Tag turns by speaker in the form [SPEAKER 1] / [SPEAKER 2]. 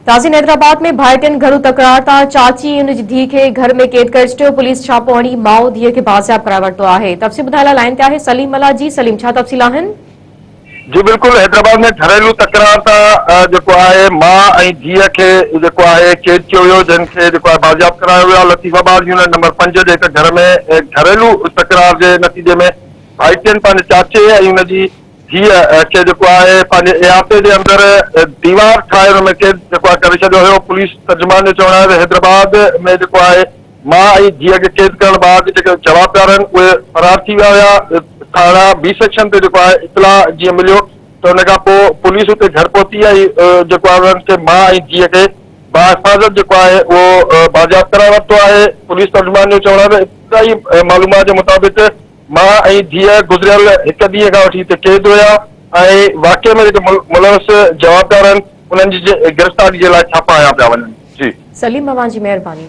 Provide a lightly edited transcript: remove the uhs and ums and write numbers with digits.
[SPEAKER 1] تازين حيدرآباد ۾ ڀائٽين گهرو تڪرار تان چاچي ۽ ان جي ڌيء کي گهر ۾ قيد ڪري ڇڏيو، پوليس ڇاپو هڻي ماء ڌيء کي بازياب ڪرائي ورتو آهي. تفصيل ٻڌائڻ لاء لائين تي آهي سليم ملاح جي سليم ڇا تفصيل آهن؟
[SPEAKER 2] جي بلڪل حيدرآباد ۾ گهريلو تڪرار تان جيڪو آهي ماء ۽ ڌيء کي جيڪو آهي قيد ڪيو ويو جن کي جيڪو آهي بازياب ڪرايو ويو آهي لطيف آباد يونٽ نمبر 5 جي هڪ گهر ۾ گهريلو تڪرار جي نتيجي ۾ ڀائٽين پنهنجي چاچي ۽ ان جي ڌيء کي جيڪو آهي پنهنجي احاطي جي اندر ديوار ٺاهي ان ۾ قيد جيڪو آهي ڪري ڇڏيو هيو. پوليس ترجمان جو چوڻ آهي ته حيدرآباد ۾ جيڪو آهي ماء ۽ ڌيء کي قيد ڪرڻ بعد جيڪي جوابدار آهن اهي فرار ٿي ويا هيا. ٿاڻا بي سيڪشن تي جيڪو آهي اطلاع جيئن مليو ته ان کان پوء پوليس اتي گهر پهتي ۽ جيڪو آهي انهن کي ماء ۽ ڌيء کي باحفاظت جيڪو آهي اهو بازياب ڪرائي ورتو آهي. پوليس ترجمان جو چوڻ آهي ته ابتدائي معلومات جي مطابق ماء ۽ ڌيء گذريل هڪ ڏينهن کان وٺي هتي قيد هيا ۽ واقعي ۾ جيڪي ملوث جوابدار آهن انهن جي گرفتاري جي لاء ڇاپا هنيا پيا وڃن. جي.
[SPEAKER 1] سليم اوهان جي مهرباني.